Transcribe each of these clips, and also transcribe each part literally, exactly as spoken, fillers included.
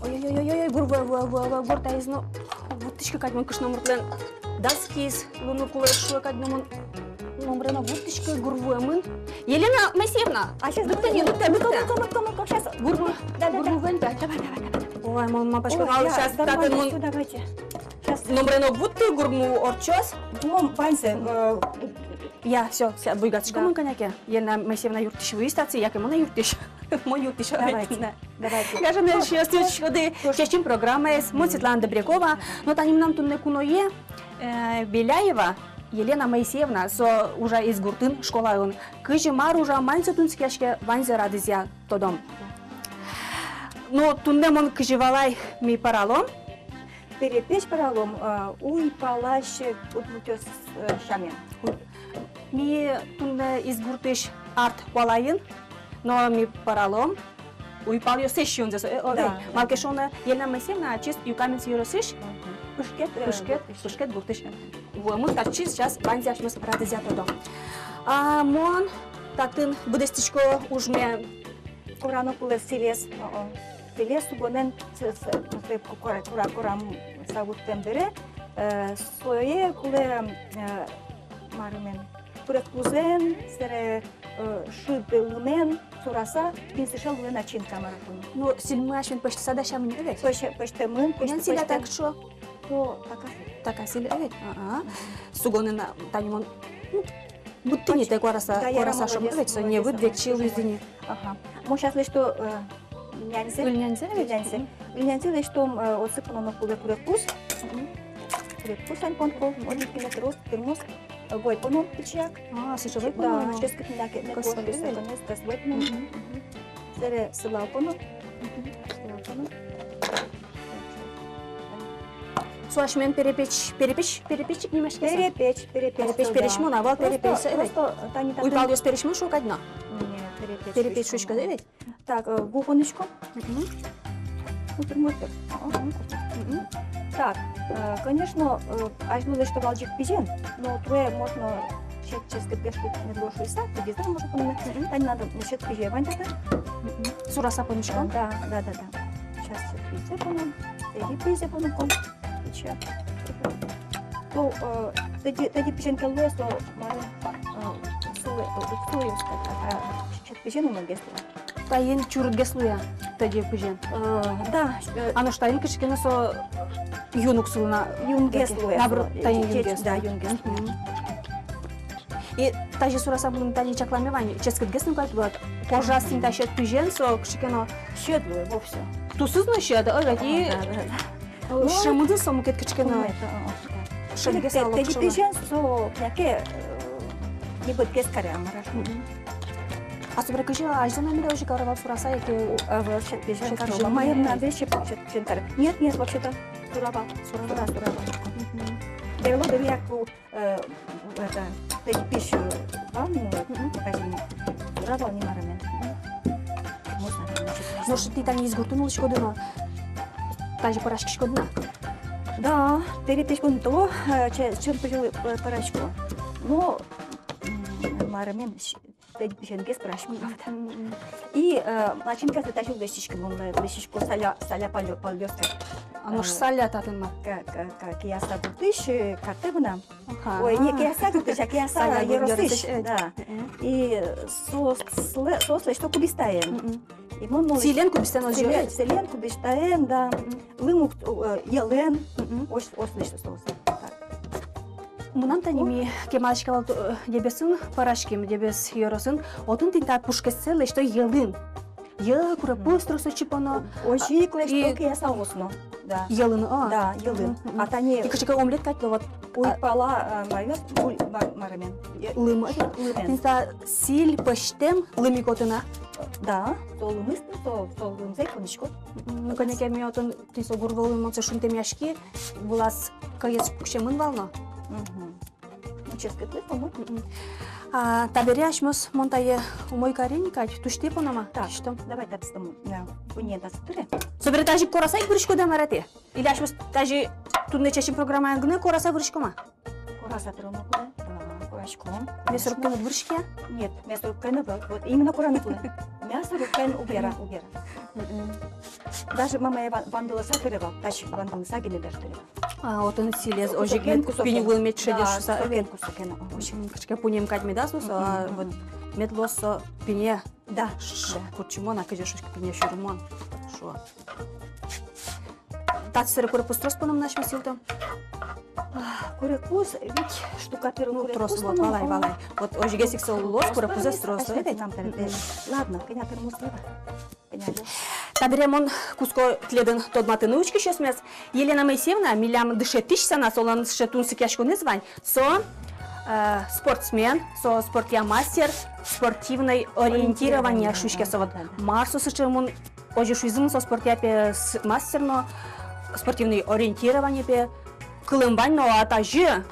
Ой-ой-ой, гур вуэ, вуэ, вуэ, вуэ, гур таиз но. Вуттӥськы кадь мон кышномуртлэн дас киыз луыны кулэ шуэ кадь но мон. Номыре но вуттӥськы, гур вуэмын. Елена Моисеевна! А щас лыктэ, лыктэ, лыктэ, лыктэ, лыктэ, лыктэ, щас. Гур вуэ, да, да, гур вуэ, да, давай, давай, давай. Ой, мон малпасько вал, щас татын мон. Щас. Номыре но вуттӥ, гурмы ортчоз. Мон ваньзэ, э, я, всё, всё, буйгатӥсько мон кӧня ке. Елена Моисеевна юрттӥсь вуиз татчы, яке мон-а юрттӥсь? Мон юрттӥсь. Давайте, давайте. Гажано эшъёс, учкоды «Чечым» программаез, мон Светлана Добрякова, но тани мынам туннэ куное, э, Беляева Елена Моисеевна, со ужа Изгуртын школаын. Кызьы, мар ужа, мар со тунсыкъяське, ваньзэ радызъя тодом. Но туннэ мон, кызьы валай, ми пӧралом. Перепеч пӧралом, э, уйпалась удмуртъёс, э, сямен. Ми туннэ Изгуртысь арт-куалаын, но ми пӧралом уйпалъёсысь юнзэс, э, о, да, эй, да. Малы ке шуоно, Елена Моисеевна ачиз Юкаменск ёросысь. Мгм. Пышкет, э, Пышкет, гуртысь. Пышкет гуртысь. Вуэмын татчы, сейчас ваньзэ асьмеос радызъя тодом. А мон татын быдэстӥсько ужме. Корано кулэ сӥлез, о-о. Сӥлез сугонэн, с-, с-, с-, кора-, кора-, корам савуттэм бере, э, сое кулэ, э, марымен, курегпузэн, сэре, э, шыд лымен сураса, пинь сыӵе луэ начинка, мар-а, куинь. Ну, сӥльмы асьмеос пӧзьтыса дасямын, э, ведь? Пӧзь-, пӧзьтэмын, пӧзь-, пӧзьтэмын. Куинь сӥля так шуо? То така сӥль. Така сӥль, э, ведь? А-а. Сугонэн, а, тани мон, ну, будто не так куараса, да, куараса шуом, молодец, ведь, со не выд векчи луиз ини. Ага. Мон сейчас лэсьто, э, ыльняньзэ. Ыльняньзэ, ведь? Ыльняньзэ. Мгм. Ыльняньзэ лэсьто, э, отсы поно кулэ курегпуз. Мгм. Курегпуз ань понко, мгм, одӥг миллилитр тырмоз, э, вой поно пичияк. А, сыӵе вой поно. Да, ческыт мед ке, мед кошкиз, ведь? Конец, кас вой поно. Мгм. Мгм. Сэре сылал поно. Мгм. Сылал поно. Со асьмелэн перепеч, перепеч, перепеч ик нимаське со? Перепеч, перепеч. Перепеч, да. Пересьмон, а вал перепеч, просто, э, просто тани татын. Уйпалъёс пересьмон шуо кадь но? Нет, перепеч. Перепеч шуиськод, э, ведь? Так, э, ву пониськом. Мгм. Мутыр, мутыр. Ага. Мгм. Так, э, конечно, э, азьло лэсьто вал ӟег пызен, но туэ можно чес-, ческытгес мед луоз шуыса, тӥ гес но можно поныны. Мгм. Тани надо, значит, пызен вань татын. Мгм. Сураса пониськом? Да, да, да, да. Сейчас ческытгес поном, тӧдьы пызен поном. Сейчас. То, э, тӧдьы, тӧдьы пызен ке луэ, то мар-а, э, сылэ, э, уг сылы, а, а, ческыт пызен умойгес луэ. Таин чурытгес луэ, тӧдьы пызен. Э, да, э, а нош таин кыӵе ке но со юн уг сылы на. Юнгес луэ. Наоборот, таин юнгес. Да, юнгес луэ. Мгм. И тазьы сураса мыным тани чакламе вань, ческытгес но кадь луэ. Кожаез тӥни та сьӧд пызен, со кыӵе ке но. Сьӧд луэ вовсе. Тусыз но сьӧд, ой, ведь и. Да, да, да. Ну, шӧмызлы со мукет кыӵе ке но. Шӧдгес, тӧдьы пызен со кӧня ке, э, небыт гес каре, мар-а шуом. Мгм. А собере кызьы, азьло номыре озьы каро вал сураса, яке? Ӧвӧл, сьӧд пызен каро. Мамаем на весь сьӧд пызен каро. Нет, нет, вообще-то сура вал. Сура, сура вал. Мгм. Берло дыръя ку, э, это, тӧдьы пызь, э, вал, ну, магазине. Сура вал ни мар-а мен. Можно. Нош тӥ тани Изгуртын улӥськоды но, тазьы пӧраськиськоды на? Да, перепеч понто, э, ча-, чын пызьыл, э, пӧрасько. Но, м, мар-а мен, с-, тӧдьы пызенгес пӧрасько. Мгм. И, э, начинкаез тазьы лэсьтӥсько, мон лэ-, лэсьтӥсько саля, саля палё-, палёзка. А нош, э, саля татын мар? Ка-, ка-, ка-, Кияса гуртысь, э, картэ вынам. Ага. Ой, не Кияса гуртысь, а Кияса ёросысь, э, да. Мгм. И соос лэ-, соос лэсьто кубистаен. Мгм. И мон но сӥлен кубистаен, сӥлен, сӥлен кубистаен, да. Мгм. Лымы ук, э, йӧлэн. Мгм. Ось, ось лэсьто соос. Так. Мынам тани, ми кемалась ке вал, э, Дэбесын пӧраським, Дэбес ёросын. Отын тӥни та пушкессэ лэсьто йӧлын. Йӧ, курегпуз трос отчы поно. Озьы ик лэсьто Киясаосын но. Да. Йӧлын, а? Да, йӧлын. Мгм, мгм. А тани и кыӵе ке омлет кадь луэ, вот. Уйпала, а, майос, уй-, ма-, мар-а мен. Лымы. Лымы. Тӥни та сӥль пӧзьтэм лымы ик отын, а? Да, со лымыз, со, со лымзэ ик понисько. Мгм, ну, кӧня ке ми отын, тӥни со гур вӧлын мон сое шунтэмъяськи, вылаз кӧез пуксемын вал но. Мгм. Ческытлы, по-моему. Мгм. А табере асьмеос, мон тае умой кари ни кадь, тусьтэ поном-а? Так, кисьтом. Давай татыстом, да, вунэтӥ татыстыре. Собере тазьы кораса ик вырӥськоды-а, мар-а, тӥ? Или асьмеос тазьы туннэ «Чечым» программаын гинэ кораса вырӥськом-а? Кораса тырыны кулэ, да, кораськом. Мясорубкаен уд вырӥське-а? Нет, мясорубкаен, вот, вот, именно кораны кулэ. Мясорубкаен уг яра, уг яра. Мгм. Даже мамае ван-, вандылыса тыре вал, таӵе вандылыса гинэ даже тыре вал. А, отын сӥлез, озьы ик кусокен, мед кусокен, пинь вылын мед шедьы шуыса, кусокен, ӧвӧл? Кусокен, о, о. Озьы ик кыӵе ке пуньы кадь медаз луы со, а, мгм, вот, мгм, мед луоз со пинье. Да, ш-, да. Курчымон, а кызьы шуиське, пинье сюрымон. Шуо. Татчы сэре курегпуз трос поном на, асьмеос йылтом. А, курегпуз, ведь штукатурка, ну, курегпуз трос, вот, поном, валай, о, валай. Вот озьыгес ик со луоз, курегпузэз трос, трос, трос, трос, ведь? Мгм. Ладно, кӧня тырмоз, ладно. Табере мон кутско тӥледын тодматыны учкисьёсмес. Елена Моисеевна, милям дышетӥсьёс на, солэн сыӵе тунсыкъяськонэз вань. Со, э, спортсмен, со спортъя мастер, спортивное ориентирование шуиське со. Вот мар со сыӵе, мон озьы шуизы мон, со спортъя пе с-, мастер но, спортивное ориентирование пе. Кылэм вань но, а тазьы,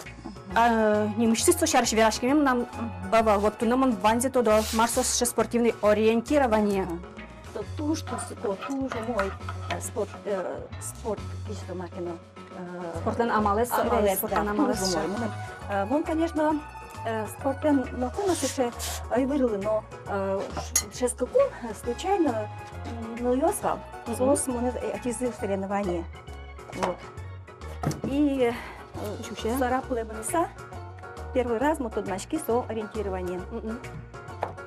а, нимысьтыз со сярысь вераськеме мынам ӧвӧл. Вот туннэ мон ваньзэ тодо, мар со сыӵе спортивное ориентирование. Со туж тунсыко, туж умой, э, спорт, э, спорт, кызьы со, мар ке но, э, спортлэн амалэз, амалэз, э, спортлэн, да, амалэз туж умой. Мон, э, мон, конечно, э, спортэн ноку но сыӵе ӧй вырылы, но, э, ш-, дышетскыкум, э, случайно, м, нылъёс вал. Мгм. Соос монэ, э, ӧтизы соревнование. Вот. И, э, Сарапулэ мыныса, первый раз мон тодматски со ориентированиен. Мгм.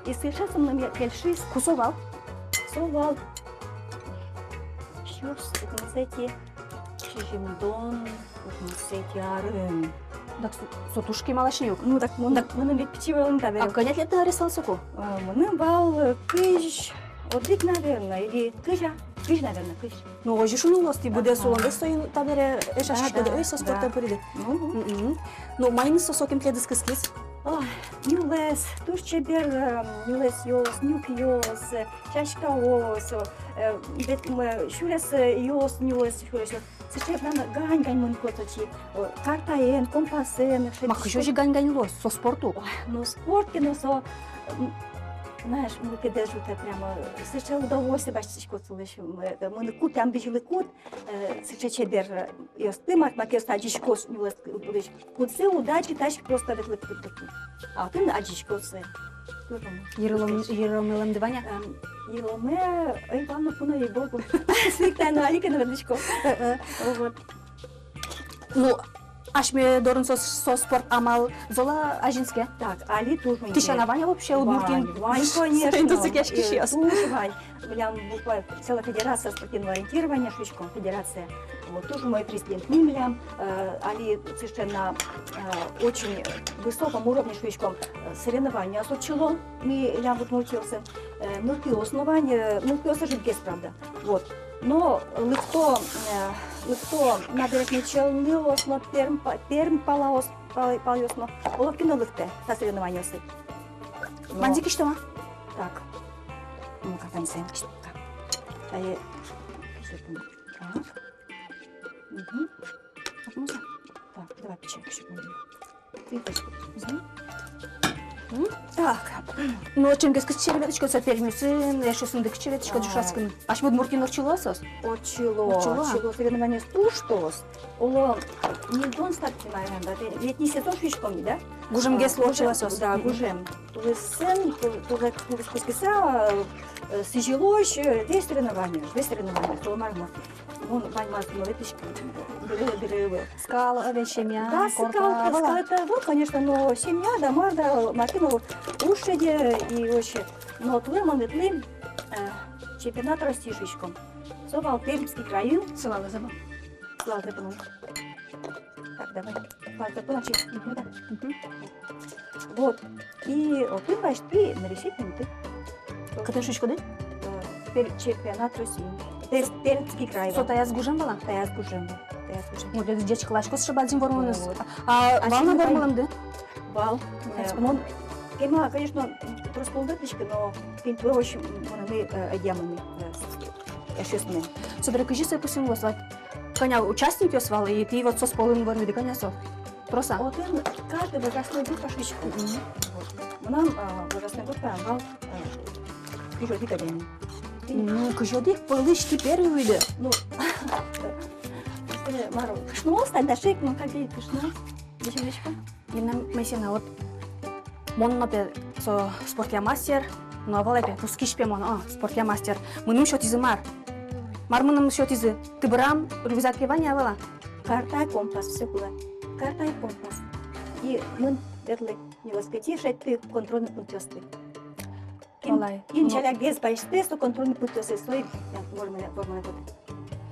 И сыӵе со мыным кельшиз. Ку со вал? Со вал сюрс укмысэтӥ, сизьымдон укмысэтӥ арын. Так со, со туж кемалась ни ук. Ну, так мон, так мыным ведь пичи вал ни табере. А кӧня тӥледлы арес вал соку? А, мыным вал, э, кызь одӥг, наверное, или кызь, а? Кызь, наверное, кызь. Ну, озьы шуыны луоз, тӥ быдэс улондэс соин табере эшъяськиськоды, ӧй со спортэ пыриды. Мгм. Ну, маин со сокем тӥледыз кыскиз? Ой, нюлэс, туж чебер, э, нюлэсъёс, нюкъёс, э, сяськаос, э, вет, м, э, сюресъёс, нюлэс сюресъёс. Сыӵе прямо гань-гань мынӥсько отчы, э, картаен, компасэн, ма, кызьы озьы гань-гань луоз, со спорт ук. Ой, ну, спорт ке но со, м, знаешь, мылкыдэ ӝутэ прямо, сыӵе удовольствие басьтӥськод солэсь, м, э, мыныку, тямбизьылыкуд, э, сыӵе чебер, э, ёсты, мар-, макес адӟиськод нюлэс, э, кудзэ уд адӟы таӵе просто ветлык. А отын адӟиськод сое. Йыром-, йыромылэмды вань-а? Эм, йыроме, ӧй вал но, пуна, ей-богу. Сыӵе ик тани али ке но ветлӥсько. Э, э. Вот. Ну, асьме дорын со, со спорт амал зол-а азинске? Так, али туж умой. Тӥ сяна вань-а вообще Удмуртиын? Вань, вань, конечно. Туж вань. Милям буквально целая федерация спортивного ориентирования, шуиськом, федерация. Вот, туж умой президент ни милям, э, али совершенно, э, очень высоком уровне, шуиськом, э, соревнованиос ортчыло милям Удмуртиосын, э, нылпиос но вань, э, нылпиос ӧжытгес, правда. Вот. Но лыкто, э, лыкто Набережной Челныос но, Пермь па-, Пермь палаос, пал-, палъёс но, оло кин но лыктэ та соревнованиосы. Но ваньзэ кисьтом-а? Так. Ну, как они сами кисьтом. Так. Э, кисьтом. Так. Мгм. Так, можно? Так, давай печать ещё. Мгм. М? Так. Ну, ӵемгес кытчы ветлӥськод со Пермьысь, эшъёсынды кытчы ветлӥськод ӵошатскыны? Асьме Удмуртиын ортчыло-а соос? Ортчыло, ортчыло. Ортчыло. Соревнованиос туж трос. Оло, ньыльдон старт, наверное, да? Летний сезон шуиськом ни, да? Гужемгес луо ортчыло соос. Да, гужем. Тулысын, ту-, тулыс, тулыс кутскыса, э, сӥзьылозь, э, весь соревнование, весь соревнование. Солы мар-мар. Мон ваньмаз но ветлӥсько, бере, бере ӧвӧл. Скал, э, весь семья, да, корка, скал, скал, это, ну, конечно, но семья, да, мар, да, мар ке но уж шедьы, и вообще. Но тулы мон ветлӥ, э, чемпионат России шуиськом. Со вал Пермский крайын. Сылалэ забыл. Сылалэ забыл. Так, давай. Пальто положи. Ну да. Мгм. Вот. И отын басьтӥ нырысетӥ инты. Кытын шуиськоды? Э, пер-, чемпионат России. Пер-, Пермский край. Со таяз гужем вал-а? Таяз гужем вал. Таяз гужем. Ну, тӥляд ӟечкыласько сыӵе бадӟым вормонэз. Вот. А, а вал на вормылэмды? Вал. Э, мон, кема, конечно, трос пол ветлӥськы, но пинь туэ озьы мыныны, э, ӧдъямын, э, эшъёсме. Собере кызьы сое пусйыны луоз вал? Кӧня участникъёс вал, и тӥ вот соос пӧлын вормиды, кӧня со? Трос-а? Отын каждый возрастной группа шуиськом. Мгм. Вот. Мынам, а, возрастной группа вал, а, кызь одӥг адями. Ну, кызь одӥг пӧлысь тӥ первый вуиды. Ну, э, мар-о, кышноос тани, дышетскыны каллен кышноос. Дышетскыны. Елена Моисеевна, вот мон но пе со спортъя мастер, Ну, а валай пе, кутскись пе мон, а, спортъя мастер. Мыным сётӥзы мар? Мар мыным сётӥзы? Тыбырам, рюкзаке вань-а, ӧвӧл-а? Карта, компас, всё кулэ. Карта и компас. И мын, ветлы, нюлэскетӥ, шедьты контрольный пунктъёсты. Кин, валай, кин, ну, ӵалякгес басьтэ со контрольный пунктъёсты, со и, э, вормыны, вормыны потэ.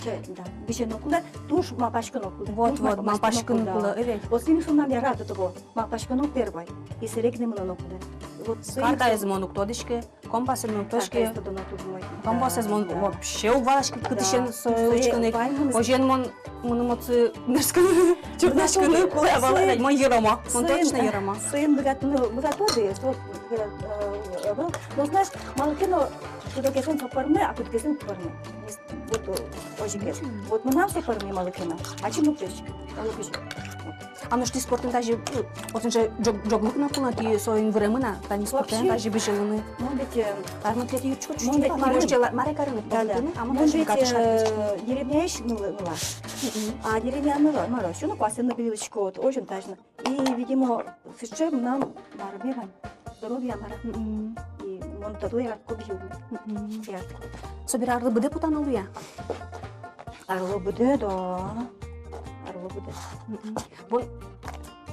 Ча-, да. Бызьыны кулэ, туж малпаськыны кулэ. Вот, туж вот, малпаськыны кулэ, ӧвӧл. Вот сыӵе шуонам яра, тото, малпаськоно первой. И сэре гинэ мыноно кулэ. Вот со и... Картаез мон уг тодӥськы, компасэз мон уг тодӥськы. Картаез тодоно уг тодӥськы. Компасэз мон, да, вообще уг валаськы, кытысен, да, со, сое учкыны. Вань мыным. Озьыен мон, мыным отчы мерскыны, чурнаськыны кулэ, а валай, мон йыромо. Мон точно йыромо. Соин быгатоно, быгатоды, со, э, э, э, но, знаешь, малы ке но куд-огезлэн со пӧрме, а куд-огезлэн пӧрме. Вот, э, озьы ке. Мгм. Вот мынам со пӧрме малы ке но. Ачим уг тодӥськы. Оло кызьы. А нош тӥ спортэн тазьы, ну, отын же ӝог-, ӝоглык но кулэ, тӥ соин выремын-а, тани спортэн тазьы бызьылыны? Мон ведь, э, а мон тӥледлы юртчыку, мон ведь, мар-, мар-, мар карыны? Да, да. А мон ведь, э, деревняысь нылы, нылаш. Мгм. А деревняын нылы, мар-а, сюно куасэн но бызьылӥсько, озьы но, тазьы но. И, видимо, сыӵе мынам марме вань. Здоровье мар-а. Мгм. И мон тодо яратко бызьылыны. Мгм. Яратко. Собере арлы быдэ потано луэ-а? Арлы быдэ, да. Арлы быдэ. Мгм. Вон,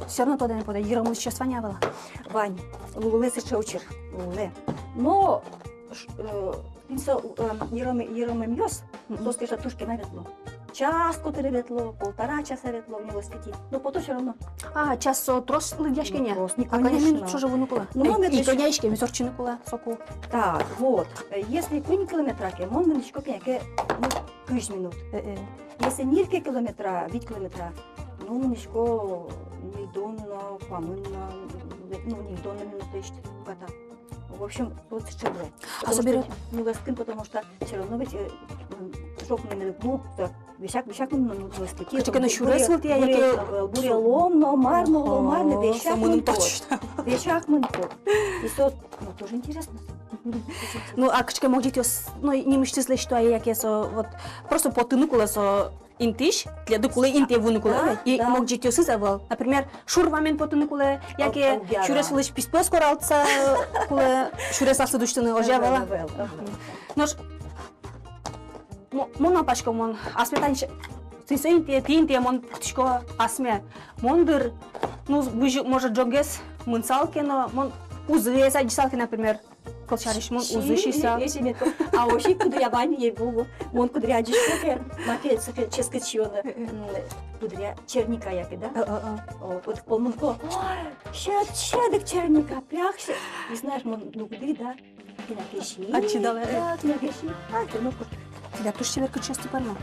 всё равно тодэ, тодэ, йыромлы сыӵе вань-а, ӧвӧл-а? Вань. Луылэ сыӵе учыр. Луылэ. Но, ш-, э, тӥни со, э, йыром-, йыромемъёс, мгм, соос, конечно, туж кема ветло. Час котыре ветло, полтора часа ветло, нюлэскетӥ. Но пото всё равно. А, час со трос лыдъяське ни-а? Трос, не, конечно. А кӧня минут ӵоже вуыны кулэ? Ну, э, мон и кӧня иськемез ортчыны кулэ соку? Так, вот. Э, если куинь километра ке, мон мынӥсько кӧня ке, ну, кызь минут. Э, э. Если ньыль ке километра, вить километра, ну, мынӥсько ньыльдон но, куамын но, ну, ньыльдон но минут, то есть, уг ата. В общем, вот сыӵе. А потому что собере нюлэскын, потому что всё равно ведь, э, м, шок мынэ, ну, да, весяк, весяк, ну, ну, нюлэскын. Кыӵе ке но сюрес вылтӥ-а, яке, э, бурелом но, мар но, мар но, весяк мынэ. Точно. Весяк мынэ. И со, ну, тоже интересно. Ну, а кыӵе ке могӟетъёс, ну, нимысьтыз лэсьто-а, яке со, вот, просто потыны кулэ со интыысь, тӥледлы кулэ интые вуыны кулэ. Да, и да. Могӟетъёсыз ӧвӧл. Например, шур вамен потыны кулэ, яке, о, о, яра, сюрес вылысь писпуэз коралтыса кулэ, сюрес аслыд усьтыны, озьы-а, ӧвӧл-а? Ӧвӧл, ӧвӧл. Нош мо-, мон малпасько, мон асме тани, тӥни со интые, тӥ интые мон пуктӥсько асме. Мон дыр, ну, бызьы, может, ӝоггес мынысал ке но, мон узыез адӟысал ке, например, кылсярысь, мон узы сиысал. А озьы ик куддыръя вань, ей-богу. Мон куддыръя адӟисько ке, маке сыӵе ческыт сиёнэ, м, куддыръя черника яке, да? Э, э, э. О, вот пол мынӥсько. Ой, сьӧд-, сьӧдык черника, прямо сьӧ-, и знаешь, мон дугды, да? Кӧня ке сиы. Ачид-а, э? Да, кӧня ке сиы. А, ты, ну, ку-, тӥляд туж чебер кырӟасьёсты пӧрмо.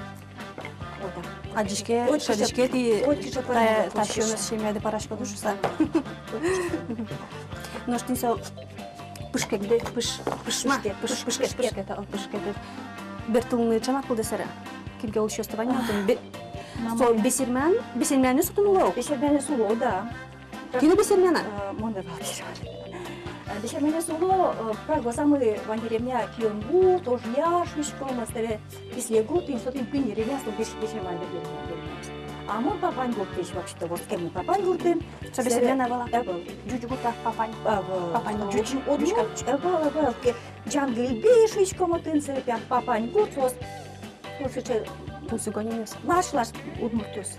Адӟиське, шӧдӥське тӥ, та, та сиёнэз семьяды пӧраськоды шуыса. Нош тӥни со пышкет, пыш-, пышма, пышкет, пыш-, пышкет, пышкет, о, пышкет. Бертылыны ӵем-а кылдэ сэре? Кин ке улӥсьёсты вань-а отын? Бе-, со бесерман, бесерманъёс отын уло-а? Бесерманъёс уло, да. Кин бесерман-а? Э, мон да вал бесерман. Э, бесерманъёс уло, э, как бы самый вань деревня Кионгурт, Ожъяр шуиськом, а сэре Кислегурт, и со тӥни куинь деревня, со бес-, бесерман деревня. А мон Папань гуртысь вообще-то, вот кем мон Папань гуртын. Со бесерман-а вал-а? Ӧвӧл. Ӟуч гурт-а Папань? Ӧвӧл. Папань ӟуч. Ӧвӧл, ӧвӧл. Ке, Ӟангылби шуиськом отын, сэре прям Папань гурт, вот. Вот сыӵе. Тунсыко нимъёс. Лаш-лаш удмуртъёс.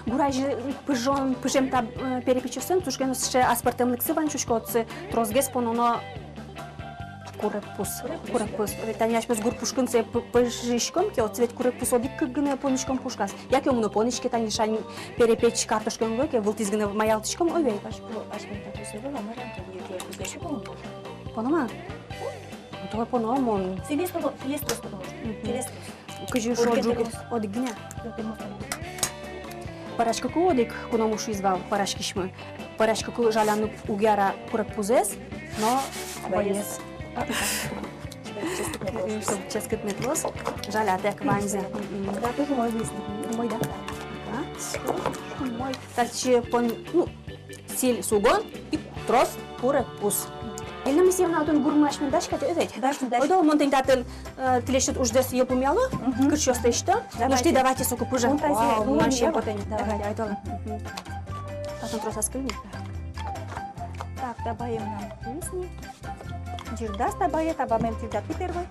Гур азьын пыжон, пыжем та, э, перепечъёсын туж ке но сыӵе аспӧртэмлыксы вань, шуисько, отчы тросгес пононо курегпуз. Курегпуз. Курегпуз. Ведь тани асьмеос гур пушкын сое п-, пыжиськом ке, отчы ведь курегпуз одӥг-кык гинэ понӥськом пушказ. Яке ум но понӥське, тани шань перепеч картошкаен луэ ке, вылтӥз гинэ маялтӥськом, ой, вей. Поно-а? Туэ поно мон. Сӥлез, сӥлез трос, потому что. Мгм. Сӥлез трос. Кызьы шуо, ӝук одӥг гинэ. Пӧраськыку одӥг, куно муш из вал, пӧраськисьмы. Пӧраськыку жаляны уг яра курегпузэз но вӧез. Чтобы ческыт мед луоз. Жалятэк ваньзэ. Мгм. Да, тоже мой выяснить. Мой, да? А? Мой. Татчы пон-, ну, сӥль сугон и трос курегпуз. Инна Моисеевна, отын гурмы асьмелэн дась кадь, ӧвӧл-а? Дась, дась. Ойдолэ, мон тӥни татын, э, тӥлесьтыд уждэс йылпумъяло, мгм, кырсьёс лэсьто. Давайте. Нош тӥ давайте соку пыжэ. Вау, ну, мон вообще потэ ни. Давай, давай, давай. Мгм. Татын трос ас кыльы ни. Так, добавим нам курицы. Ӟырдаз табае, табамель ӟырдатӥ первой.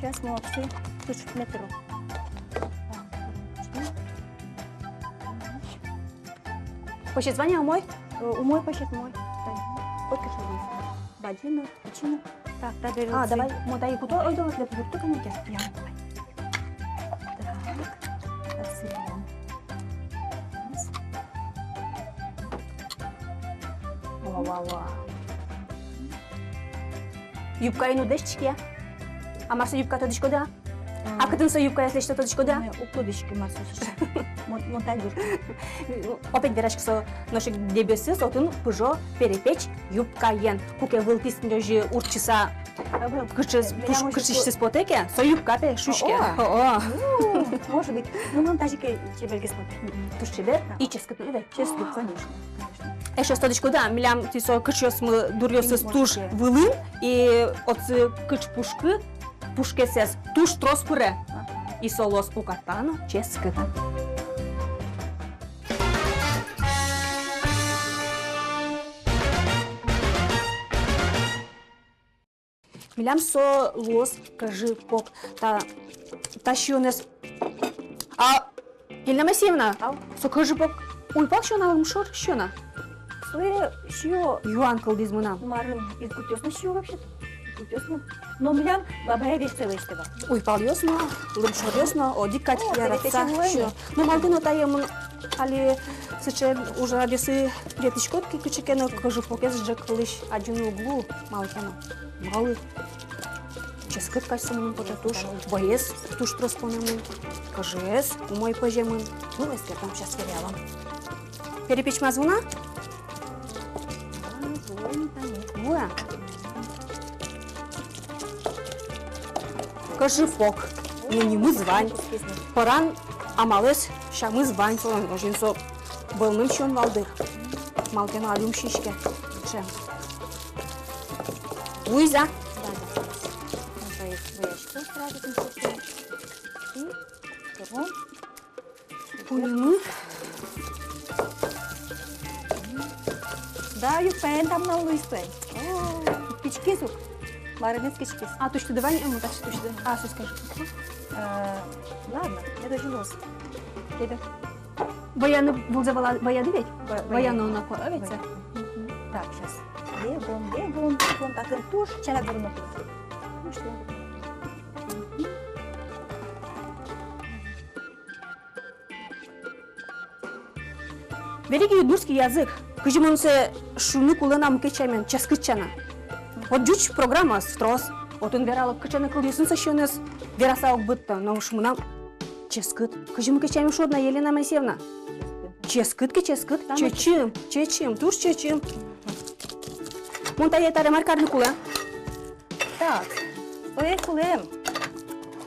Сейчас мы вообще туж метро. Пӧсез вань-а, умой? Э, умой пӧсез, умой. Тань. Хоть кыӵе луоз. Бадӟым но, пичи но. Так, табере. А, отсы. Давай, мон тае куто, ойдолэ тӥледлы юртто кӧня ке. Я, давай. Так, отсы. Ва, ва, ва. Юбкаен уд лэсьтӥське-а? А мар со юбка, тодӥськоды-а? А кытын со юбкаез лэсьто, тодӥськоды-а? Ой, уг тодӥськы, мар со сыӵе. Мон, мон тае юртто. Опять верасько, со нош ик Дэбесысь, отын пыжо перепеч юбкаен. Куке вылтӥз озьы уртчыса, кыӵе, э, туж кыӵе сыӵеез потэ ке, со юбка, пе, шуиське. О, о. О. Ну, может быть. Ну, мон тазьы ик чебергес потэ. Туж чебер и ческыт. Ческыт, конечно, конечно. Эшшо тодӥськоды-а, милям тӥни со кырсьёсмы, дуръёсыз туж вылын, и отчы кыӵе пушкы, пушкесэз туж трос пыре. Ага. И со луоз уката но ческыт. Милям со луоз кӧжы пог. Та, та сиёнэз. А, Елена Моисеевна, ау, со кӧжы пог уйпал сиё-а, лымшор сиё-а? Сое сиё. Юан кылдӥз мынам. Марын, изгуртъёс но сиё вообще-то. Изгуртъёс но. Но милям бабае весь целый сиё. Уйпалъёс но, лымшоръёс но, одӥг кадь яратыса сиё. Но малы ке но тае мон али сыӵе ужрадъёсы ветлӥсько ке, кыӵе ке но кӧжы погез ӝӧк вылысь адӟыны уг лу, малы ке но. Малы? Ческыт кадь со мыным потэ туж, вӧез туж трос понэмын, кӧжыез умой пӧземын. Ну, эскером, сейчас вералом. Перепечмаз вуэ на? Вуэ. Кӧжы пог. Ну, нимыз вань. Пӧран амалэз, сямыз вань, солэн озьыен со вӧлмем сиён вал дыр. Малы ке но али ум сиське. Ӵем. Вуиз-а? Да, да. Уже их вуэ. Что сразу там всё. И потом. Пуймы. Да, юбкаен тамам луиз пе. О, кыӵе ке ук. Маринез кыӵе ке. А, тусьтыды вань, э, мутач тусьтыды. А, сосиска же. Э, ладно, это же луоз. Кеде. Вӧяны вылзэ вала-, вӧяды ведь? Вӧ-, вӧяны. Вӧяны на ко-, а ведь? Вӧяны. Мгм. Так, сейчас. Бегом, бегом, бегом. Так, туж чана дурно. Ну что? Береги удмуртский язык. Кызьы мон сое шуыны кулэ на мукет сямен, ческыт сяна. Вот ӟуч программаос трос. Отын верало, кыӵе но кылъёсын со сиёнэз вераса уг быдты, но уж мынам ческыт. Кызьы мукет сямен шуод на, Елена Моисеевна? Ческыт ке ческыт, чечым, чечым, туж чечым. Мон тае таре мар карыны кулэ? Так, ой, кулэм.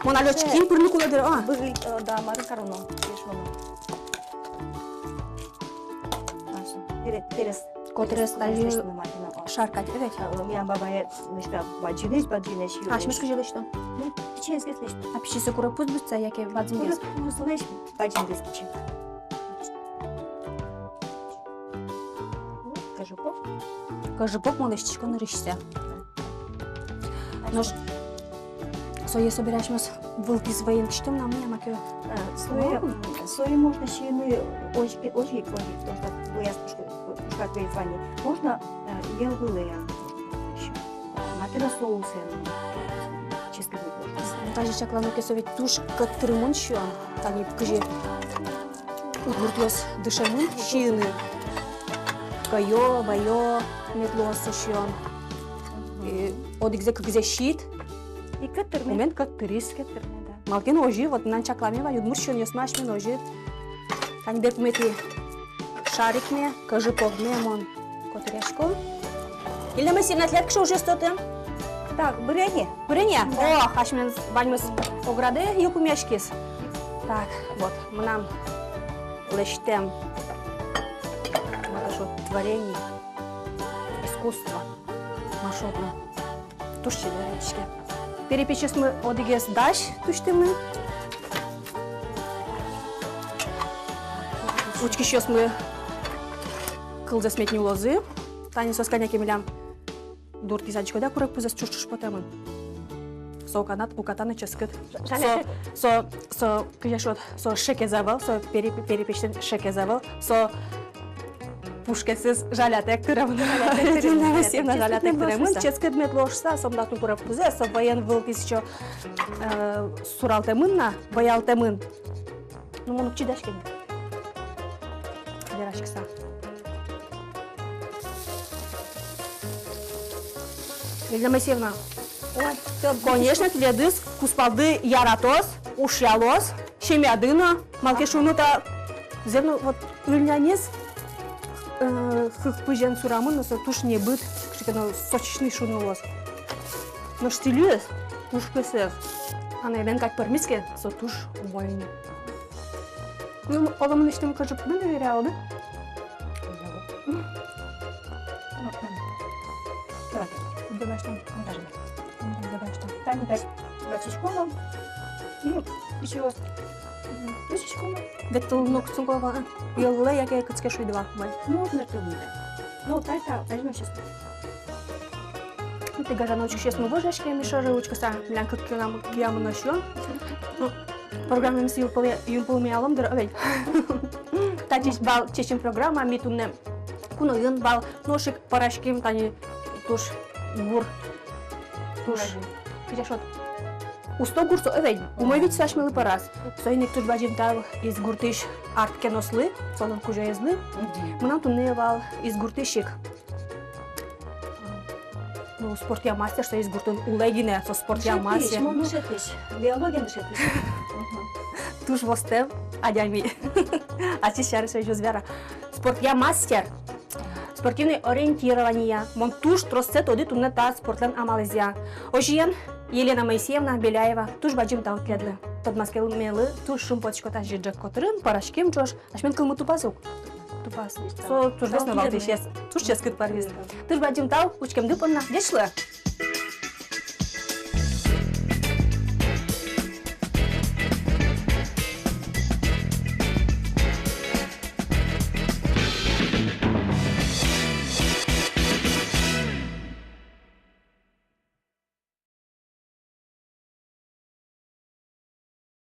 Мон али очкиен пырыны кулэ дыр, а? Быгыль, э, да, мар кароно, еш мон. Перес, перес. Котрес тали шаркать, эвет? Э, милям бабае лэсьтэ бадӟымесь, бадӟымесь. Асьмес кызьы лэсьтом? Ну, пичиез лэсьтэ. А пичиез куро пуз быдӟа, яке бадӟымгес? Куро пуз лэсьтэ, бадӟымгес пичи. Кӧжы пог. Кӧжы пог мон лэсьтӥсько нырысьсэ. Нош сое собере асьмеос вылтӥз вӧен кисьтом на, мыня маке. А, сое, м, сое можно сиыны озьы, озьы, озьы, потому что вӧяз пушкад, пушкад вӧез вань. Можно, э, йӧл вылэ ещё. Маке но соусэн, ческыт можно. Тазьы чаклано ке, со ведь туж кӧттырымон сиён, тани кызьы удмуртъёс дышемын сиыны. Кӧё, вӧё мед луоз со сиён. И одӥгзэ-кыкзэ сиид. И кӧттырме. Умен кӧттыриз. Кӧттырме, да. Малы ке но озьы, вот мынам чакламея вань, удмурт сиёнъёсмы асьмелэн озьы. Тани берпуметӥ шарикме, кӧжы погме мон котыръясько. Елена Моисеевна, тӥляд кыӵе ужъёсты отын? Так, быренье. Быренье? Да. О, асьмелэн ваньмыз оградэ йылпумъяськиз. Так, вот, мынам лэсьтэм, мар шуод, творение, искусство. Мар шуод на. Туж чебер лэсьтӥське. Перепечъёсмы одӥгез дась тусьтӥмы. Учкисьёсмы кылзэс мед нюлозы. Тани соос кӧня ке милям дуртӥз адӟиськод-а, курегпузэз ӵуж-ӵуж потэмын. Со укатан, укатан но ческыт. Жаль. Со, со, со, кызьы шуод, со шекез ӧвӧл, со пере-, перепечлэн шекез ӧвӧл, со пушкесыз жалятэк тыремын. Жалятэк тыремын. Жалятэк тыремын. Ческыт мед луоз шуыса, сомында тӥни курегпузэз, со вӧен вылтӥз ӵо, э, суралтэмын на, вӧялтэмын. Ну, мон уг чидаськы ни. Вераськыса. Елена Моисеевна. Ой, всё, конечно, тӥледыз кузпалды яратоз, ушъялоз, семьяды но, малы ке шуоно та, зэм но, вот, ыльнянез, э, кык пызен сурамын но, со туж небыт, кыӵе ке но сочный шуыны луоз. Нош тӥледыз пушкесэз. Анайлэн кадь пӧрмиз ке, со туж умой ини. Ну, оло мынэсьтым кыӵе ке но вералоды. Тани так, васиськом. Ну, ещё раз. Васиськом. Ведь тыл но кутскон кулэ вал, а? Йӧллы яке кытчы ке шуид вал, вай. Ну, вот на тылында. Ну, тай та, возьмём сейчас. Ну, тӥ гажано учкисьёс но вожаське, ми шоры учкыса, милям кык киямы но сиён. Ну, программамес юмпол-, юмпол миялом дыр, оведь. Та чеч-, вал «Чечым» программа, ми туннэ куноын вал, нош ик пӧраським тани туж гур. Туж. Кызьы шуод? Усто гур со, оведь. Умой ведь со асьмелы пӧраз. Соин ик туж бадӟым тау Изгуртысь арт-кенослы, солэн кузёезлы. Мгм. Мынам туннэ вал Изгуртысь ик. Ну, спортъя мастер, со Изгуртын улэ гинэ, со спортъя мастер. Дышетӥсь, мон дышетӥсь, биология дышетӥсь. Туж востэм адями. Ачиз сярысь ӧз вера. Спортъя мастер. Спортивное ориентирование. Мон туж троссэ тоди туннэ та спортлэн амалэзъя. Озьыен, Елена Моисеевна Беляева, туж бадӟым тау тӥледлы. Тодматскемелы туж шумпотӥсько, тазьы ӝӧк котырын пӧраським ӵош. Асьмелэн кылмы тупаз ук. Тупаз. Со туж вӧсь но валтӥсь. Туж ческыт пӧрмиз. Туж бадӟым тау учкемды понна. Ӟеч луэ.